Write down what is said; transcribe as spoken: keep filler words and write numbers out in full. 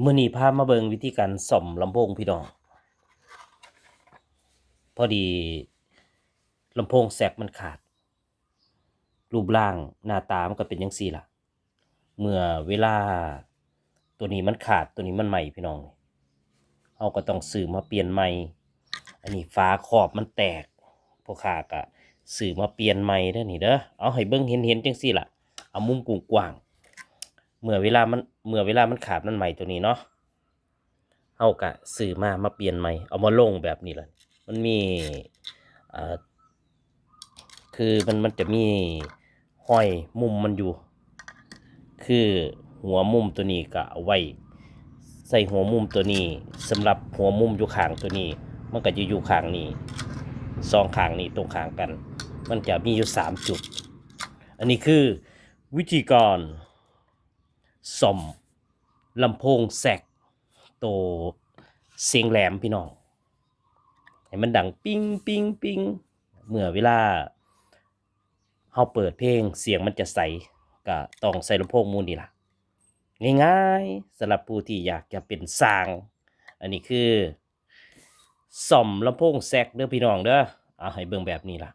มื้อนี้พามาเบิ่งวิธีการซ่อมลำโพงพี่น้อง พอดีลำโพงแซกมันขาด รูปร่างหน้าตามันก็เป็นจั่งซี้ล่ะ เมื่อเวลาตัวนี้มันขาด ตัวนี้มันใหม่พี่น้อง เฮาก็ต้องซื้อมาเปลี่ยนใหม่ อันนี้ฝาครอบมันแตก พ่อค้าก็ซื้อมาเปลี่ยนใหม่เด้อนี่เด้อ เอาให้เบิ่งเห็นๆจั่งซี้ล่ะ เอามุมกว้างๆ เมื่อเวลามัน เมื่อเวลามันขาดมันใหม่ตัวนี้เนาะ เฮาก็ซื้อมา มาเปลี่ยนใหม่ เอามาลงแบบนี้ล่ะ มันมี เอ่อ คือมัน มันจะมีห้อยมุมมันอยู่ คือหัวมุมตัวนี้ก็เอาไว้ใส่หัวมุมตัวนี้ สำหรับหัวมุมอยู่ข้างตัวนี้ มันก็จะอยู่ข้างนี้ สองข้างนี้ตรงข้างกัน มันจะมีอยู่สามจุด อันนี้คือวิธีการซ่อมลำโพงแซก โตเสียงแหลมพี่น้อง ให้มันดังปิ๊งปิ๊งปิ๊ง เมื่อเวลาเฮาเปิดเพลงเสียงมันจะใส ก็ต้องใส่ลำโพงหมู่นี่ล่ะ ง่ายๆ สำหรับผู้ที่อยากจะเป็นช่าง อันนี้คือซ่อมลำโพงแซกเด้อพี่น้องเด้อ เอาให้เบิ่งแบบนี้ล่ะ